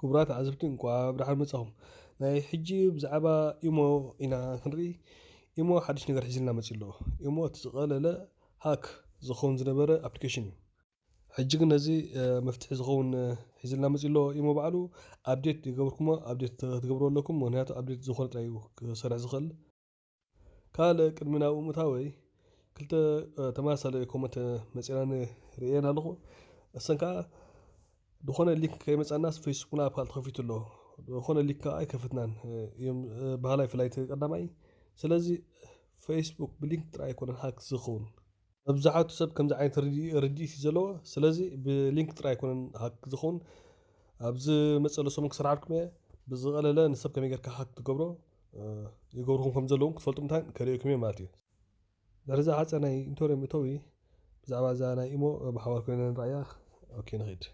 ክቡራት ተዓዘብቲ፣ እንቋዕ ብደሓን መጻኹም። ናይ ሕጂ ብዛዕባ ኢሞ ኢና ክንርኢ። ኢሞ ሓድሽ ነገር ሒዝልና መጺኡ ኣሎ። ኢሞ እቲ ዝቐለለ ሃክ ዝኸውን ዝነበረ ኣፕሊኬሽን እዩ። ሕጂ ግን ነዚ፣ እ፣ መፍትሒ ዝኸውን፣ እ፣ ሒዝልና መጺኡ ኣሎ። ኢሞ ባዕሉ ኣፕዴት ይገብርኩሞ፣ ኣፕዴት ክትገብሩ ኣለኩም። ምኽንያቱ ኣፕዴት ዝኾነ ጥራይ እዩ ክሰርሕ ዝኽእል። ካልእ ቅድሚ ናብኡ ምእታወይ ክልተ፣ እ፣ ተመሳሳሊ ኮመንት መጺኣኒ ርእየን ኣለኹ። እሰን ከኣ ዝኾነ ሊንክ ከይመጻናስ ፌስቡክና ኣብ ካልእ ተኸፊቱ ኣሎ። ዝኾነ ሊንክ ከኣ ኣይከፈትናን፣ እ፣ እዮም፣ እ፣ በሃላይ ብፍላይ እቲ ቀዳማይ። ስለዚ ፌስቡክ ብሊንክ ጥራይ ኣይኮነን ሃክ ዝኸውን። መብዛሕቱ ሰብ ከምዚ ዓይነት ርዲ-፣ ርድኢት እዩ ዘለዎ። ስለዚ ብሊንክ ጥራይ ኣይኮነን ሃክ ዝኸውን። ኣብዚ መጸ ሰሙን ክሰርሓልኩም እየ። ብዝቐለለ ንሰብ ከመይ ጌርካ ሃክ ትገብሮ፣ እ፣ ይገብርኩም ከም ዘለዉ ክትፈልጡ ምእንታን ከርእየኩም እየ ማለት እዩ። ድሕሪ ዝሓጸ ናይ ኢንተርቪው መእተዊ ብዛዕባ እዛ ናይ ኢሞ ብሓባር ኮይና ንረኣያ። ኦኬ፣ ንኺድ።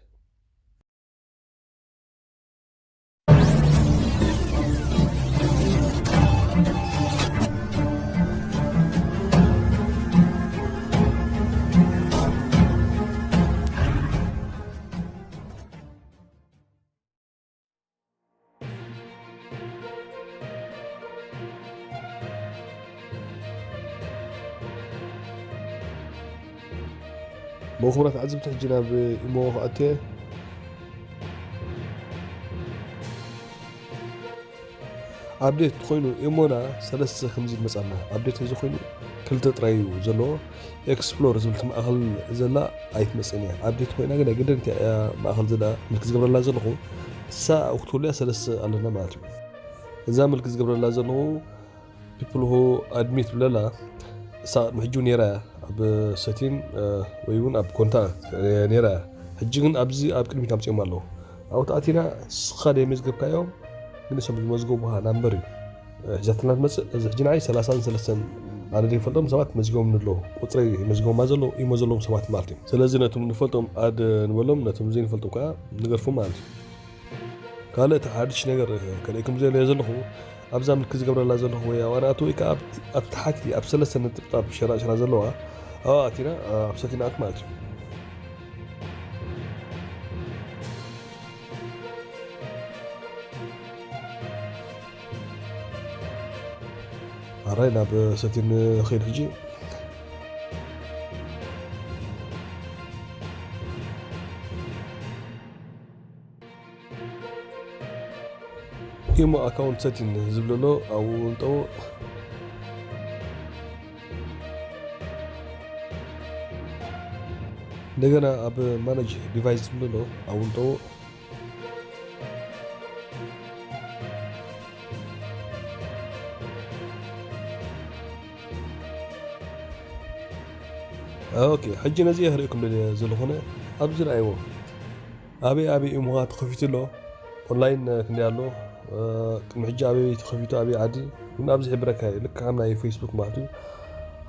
እሞ ክቡራት ተዓዘብቲ፣ ሕጂ ናብ ኢሞ ክኣቱ እየ። ኣፕዴት ኮይኑ ኢሞና ሰለስተ ከምዚ ይመጻና። ኣፕዴት እዚ ኮይኑ ክልተ ጥራይ እዩ ዘለዎ። ኤክስፕሎር ዝብል እቲ ማእከል ዘላ ኣይትመጽእን እያ። ኣፕዴት ኮይና ግን ናይ ግድን እቲኣ እያ ማእከል ዘላ ምልክት ዝገብረላ ዘለኹ። እሳ ኣብ ክትህሉ እያ፣ ሰለስተ ኣለና ማለት እዩ። እዛ ምልክት ዝገብረላ ዘለኹ ፒፕል ሁ ኣድሚት ብለላ፣ እሳ ቅድሚ ሕጂ እውን ነይራ እያ ኣብ ሰቲን፣ እ፣ ወይ እውን ኣብ ኮንታክት፣ እ፣ ነይራ እያ። ሕጂ ግን ኣብዚ ኣብ ቅድሚት ኣምጺኦም ኣለዉ። ኣብኡ ተኣቲና ንስኻ ደይ መዝገብካዮም፣ ግን እሶም ዝመዝገቡኻ ናምበር እዩ፣ እ፣ ሒዛትና ትመጽእ። እዚ ሕጂ ንዓይ ሰላሳን ሰለስተን ኣነ ደይ ፈልጦም ሰባት መዝገቦም ኣለዉ። ቁጽረይ መዝገቦማ ዘለዉ፣ ኢሞ ዘለዎም ሰባት ማለት እዩ። ስለዚ ነቶም ንፈልጦም ኣድ ንበሎም፣ ነቶም ዘይንፈልጦም ከኣ ንገርፎም ማለት እዩ። ካልእ እቲ ሓድሽ ነገር ከርእየኩም ዘለ ዘለኹ፣ ኣብዛ ምልክት ዝገብረላ ዘለኹ ወይ ኣብኣ ንኣቱ ወይ ከኣ ኣብ፣ ኣብ ታሕቲ ኣብ ሰለስተ ነጥብጣብ ሸራ ሸራ ዘለዋ ኣብኣ ኣቲና ኣብ ሰቲን ኣት ማለት እዩ። ኣራይ ናብ ሰቲን ኸይድ ሕጂ። ኢሞ ኣካውንት ሰቲን ዝብል ኣሎ፣ ኣብኡ ንጠውቕ። እንደገና ኣብ ማነጅ ዲቫይስ ዝብል ኣሎ፣ ኣብኡ ንጠውቕ። ኦኬ፣ ሕጂ ነዚ እየ ክርእየኩም ደልየ ዘለኹነ። ኣብዚ ረኣይዎ። ኣበይ ኣበይ እዩ ምዃኑ ተኸፊቱ ኣሎ። ኦንላይን፣ እ፣ ክንደይ ኣሎ? እ፣ ቅድሚ ሕጂ ኣበይ ተኸፊቱ፣ ኣበይ ዓዲ? እውን ኣብዚ ይሕብረካ እዩ። ልክዕ ከም ናይ ፌስቡክ ማለት እዩ።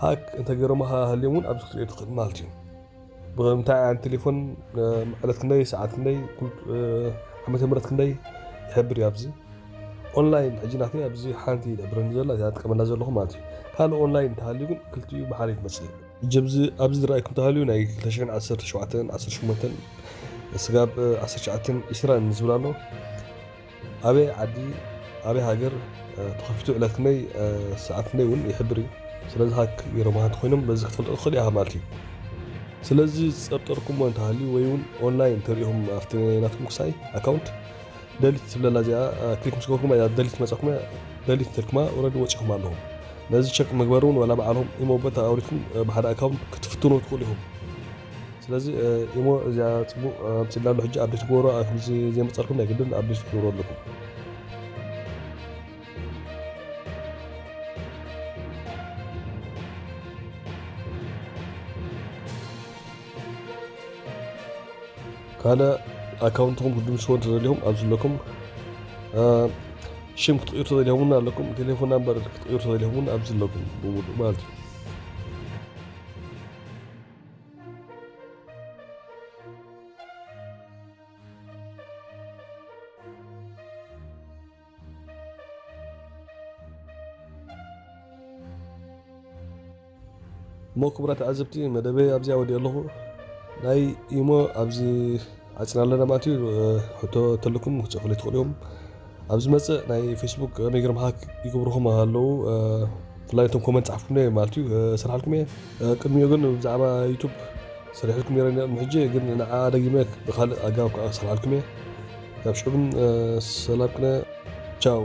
ሃክ እንተገይሮምኻ ሃልዮም እውን ኣብዚ ክትርእዮ ትኽእል ማለት እዩ። ብምንታይ ዓይነት ቴሌፎን፣ እ፣ ዕለት ክንደይ፣ ሰዓት ክንደይ፣ ኩል-፣ እ፣ ዓመተ ምህረት ክንደይ ይሕብር እዩ ኣብዚ። ኦንላይን ሕጂ ናተይ ኣብዚ ሓንቲ ይሕብረኒ ዘላ፣ እዚኣ እጥቀመላ ዘለኹ ማለት እዩ። ካልእ ኦንላይን እንተሃልዩ ግን ክልቲኡ ብሓደ እዩ ክመጽእ። ሕጂ ኣብዚ፣ ኣብዚ ዝረኣየኩም እንተሃልዩ ናይ ክልተ ሽሕን ዓሰርተ ሸውዓተን፣ ዓሰርተ ሸሞንተን ስጋብ፣ እ፣ ዓሰርተ ትሽዓተን፣ ዕስራን ዝብል ኣሎ። ኣበይ ዓዲ፣ ኣበይ ሃገር፣ እ፣ ተኸፊቱ ዕለት ክንደይ፣ እ፣ ሰዓት ክንደይ እውን ይሕብር እዩ። ስለዚ ሃክ ገይሮምኻ እንተኾይኖም በዚ ክትፈልጦ ትኽእል ኢኻ ማለት እዩ። ስለዚ ዝጠርጠርኩሞ እንተሃልዩ ወይ እውን ኦንላይን እንተሪኢኹም ኣብቲ ናትኩም ክሳይ ኣካውንት ደሊት ትብለላ እዚኣ፣ እ፣ ክሊክ ምስ ገበርኩም እያ ደሊት መጻኩም እያ። ደሊት እንተልኩማ ኦልሬዲ ወጺኹም ኣለኹም። ነዚ ቸክ ምግባር እውን ዋላ ባዕልኹም ኢሞ ቦታ ኣውሪድኩም፣ እ፣ ብሓደ ኣካውንት ክትፍትኑ ትኽእሉ ኢኹም። ስለዚ፣ እ፣ ኢሞ እዚኣ ጽቡቕ፣ እ፣ ኣምጺእላ ኣሎ። ሕጂ ኣፕዴት ግበሩ፣ እ፣ ከምዚ ዘይመጻልኩም ናይ ግድን ኣፕዴት ክትገብሩ ኣለኩም። ካልእ ኣካውንትኩም ክትድምስዎ እንተደሊኹም ኣብዚ ኣለኩም። እ፣ ሽም ክትቕይሩ ተደሊኹም እውን ኣለኩም። ቴሌፎን ናምበር ክትቕይሩ ተደሊኹም እውን ኣብዚ ኣለኩም ብሙሉእ ማለት እዩ። እሞ ክቡራት ተዓዘብቲ፣ መደበይ ኣብዚኣ ወዲኦ ኣለኹ። ናይ ኢሞ ኣብዚ ዓፅና ኣለና ማለት እዩ። ሕቶ ተለኩም ክፅእኹለይ ትኽእሉ እዮም። ኣብ ዝመፅእ ናይ ፌስቡክ ከመይ ገይሮም ሃክ ይገብርኹም ኣለዉ። ብፍላይ እቶም ኮመንት ፃሕፉና ማለት እዩ። ሰርሓልኩም እየ። ቅድሚኡ ግን ብዛዕባ ዩቱብ ሰሪሕልኩም ነረ ሕጂ ግን ንዓ ደጊመ ብካልእ ኣገባብ ከዓ ሰርሓልኩም እየ። ካብ ሽዑ ግን ሰላም ክነ። ቻው።